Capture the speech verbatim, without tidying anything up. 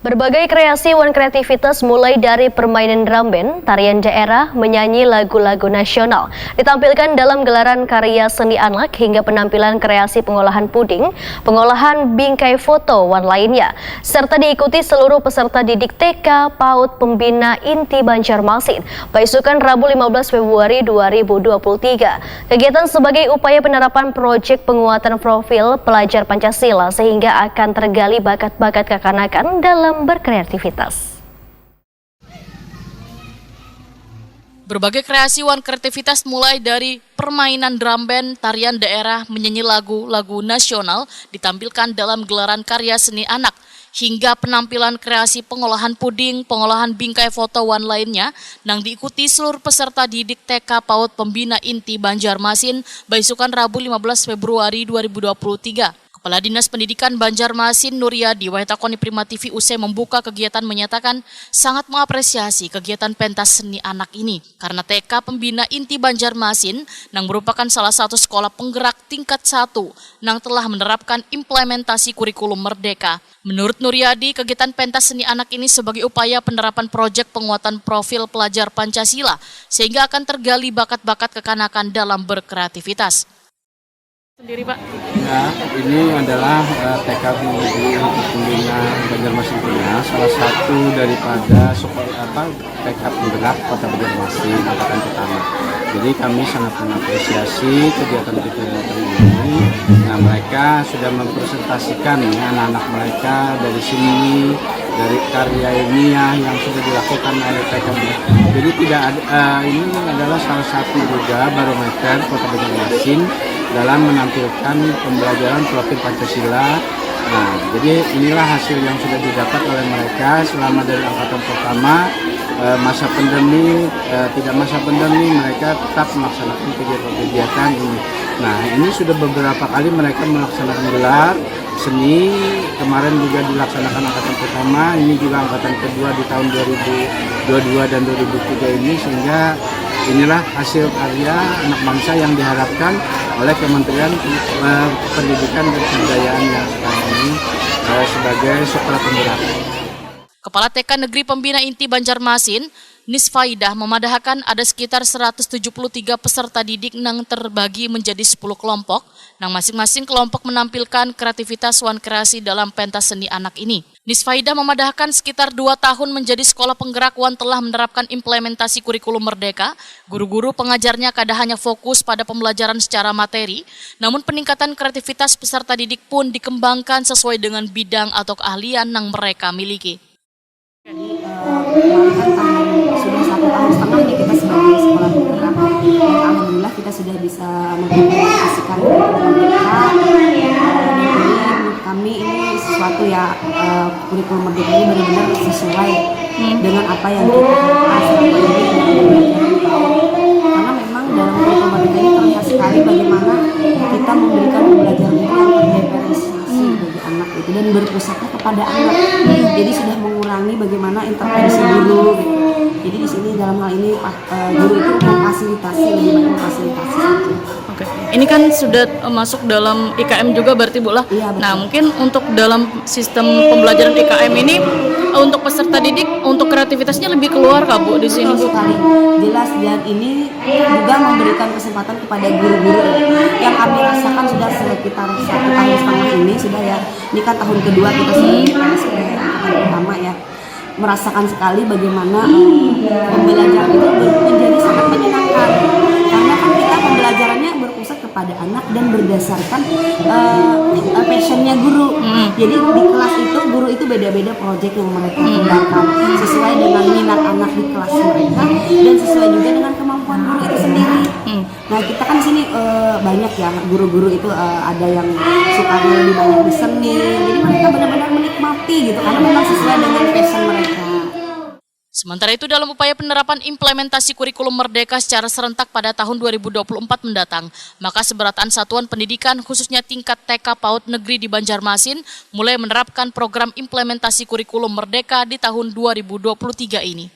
Berbagai kreasi wan kreativitas, mulai dari permainan drum band, tarian daerah, menyanyi lagu-lagu nasional, ditampilkan dalam gelaran karya seni anak hingga penampilan kreasi pengolahan puding, pengolahan bingkai foto, wan lainnya, serta diikuti seluruh peserta didik T K PAUD Pembina Inti Banjarmasin, baisukan Rabu lima belas Februari dua ribu dua puluh tiga. Kegiatan sebagai upaya penerapan proyek penguatan profil pelajar Pancasila sehingga akan tergali bakat-bakat kekanakan dalam berkreativitas. Berbagai kreasi wan kreativitas, mulai dari permainan drum band, tarian daerah, menyanyi lagu-lagu nasional ditampilkan dalam gelaran karya seni anak, hingga penampilan kreasi pengolahan puding, pengolahan bingkai foto wan lainnya nang diikuti seluruh peserta didik T K PAUD Pembina Inti Banjarmasin, baisukan Rabu lima belas Februari dua ribu dua puluh tiga. Kepala Dinas Pendidikan Banjarmasin Nuryadi wayah takoni Prima T V usai membuka kegiatan menyatakan sangat mengapresiasi kegiatan pentas seni anak ini karena T K Pembina Inti Banjarmasin nang merupakan salah satu sekolah penggerak tingkat satu nang telah menerapkan implementasi kurikulum merdeka. Menurut Nuryadi, kegiatan pentas seni anak ini sebagai upaya penerapan proyek penguatan profil pelajar Pancasila sehingga akan tergali bakat-bakat kekanakan dalam berkreativitas. Sendiri, Pak. Ya, ini adalah eh, T K B I Pembina Banjarmasin Tengah, salah satu daripada sekolah apa T K penggerak Kota Banjarmasin angkatan pertama. Jadi kami sangat mengapresiasi kegiatan-kegiatan ini. Nah, mereka sudah mempresentasikan ya, anak-anak mereka dari seni, dari karya ilmiah yang sudah dilakukan oleh T K B I. Jadi tidak ada eh, ini adalah salah satu juga barometer Kota Banjarmasin dalam menampilkan pembelajaran profil Pancasila. Nah, jadi inilah hasil yang sudah didapat oleh mereka selama dari angkatan pertama eh, masa pandemi, eh, tidak masa pandemi, mereka tetap melaksanakan kegiatan-kegiatan ini. Nah, ini sudah beberapa kali mereka melaksanakan gelar seni, kemarin juga dilaksanakan angkatan pertama, ini juga angkatan kedua di tahun dua ribu dua puluh dua dan dua ribu tiga ini, sehingga inilah hasil karya anak bangsa yang diharapkan oleh Kementerian eh, Pendidikan dan Kebudayaan yang sekarang ini eh, sebagai sekolah penggerak. Kepala T K Negeri Pembina Inti Banjarmasin, Nisfaidah, memadahakan ada sekitar seratus tujuh puluh tiga peserta didik nang terbagi menjadi sepuluh kelompok, nang masing-masing kelompok menampilkan kreativitas wan kreasi dalam pentas seni anak ini. Nisfaidah memadahakan sekitar dua tahun menjadi sekolah penggerak wan telah menerapkan implementasi kurikulum merdeka, guru-guru pengajarnya kada hanya fokus pada pembelajaran secara materi, namun peningkatan kreativitas peserta didik pun dikembangkan sesuai dengan bidang atau keahlian nang mereka miliki. Jadi, eh, kemarin kan tahun, sudah satu tahun setengah nih kita sebagai sekolah penggerak. Dan alhamdulillah kita sudah bisa mengimplementasikan kurikulum merdeka. Eh, jadi menurut kami ini sesuatu ya, eh, kurikulum merdeka ini benar-benar sesuai dengan apa yang kita harapkan selama ini. Karena memang dalam kurikulum merdeka ini terlihat sekali bagaimana kita memberikan pembelajaran itu yang terdiferensiasi bagi anak itu dan berpusatnya kepada anak. Jadi sudah mengurangi bagaimana intervensi guru gitu. Jadi di sini dalam hal ini, eh, guru itu memfasilitasi, lebih banyak memfasilitasi saja. Oke, ini kan sudah eh, masuk dalam I K M juga berarti, Bu, lah. Iya, betul. Nah, mungkin untuk dalam sistem pembelajaran I K M ini, eh, untuk peserta didik, untuk kreativitasnya lebih keluar kah, Bu, di sini, Betul Bu? Sekali, jelas, dan ini juga memberikan kesempatan kepada guru-guru yang kami rasakan sudah sekitar satu tahun setengah ini sudah ya. Ini kan tahun kedua kita sebagai P N S P angkatan pertama ya, merasakan sekali bagaimana eh, pembelajaran itu ber- menjadi sangat menyenangkan karena kan kita pembelajarannya berpusat kepada anak dan berdasarkan eh, eh, passionnya guru. Jadi di kelas itu guru itu beda-beda project yang mereka kembangkan sesuai dengan minat anak di kelas mereka dan sesuai juga dengan kemampuan guru itu sendiri. Nah, kita kan di sini eh, banyak ya guru-guru itu eh, ada yang sukanya lebih banyak di seni. Jadi mereka benar-benar menikmati gitu karena memang sesuai dengan passion mereka. Sementara itu, dalam upaya penerapan implementasi kurikulum merdeka secara serentak pada tahun dua ribu dua puluh empat mendatang, maka seberataan satuan pendidikan khususnya tingkat T K PAUD negeri di Banjarmasin mulai menerapkan program implementasi kurikulum merdeka di tahun dua ribu dua puluh tiga ini.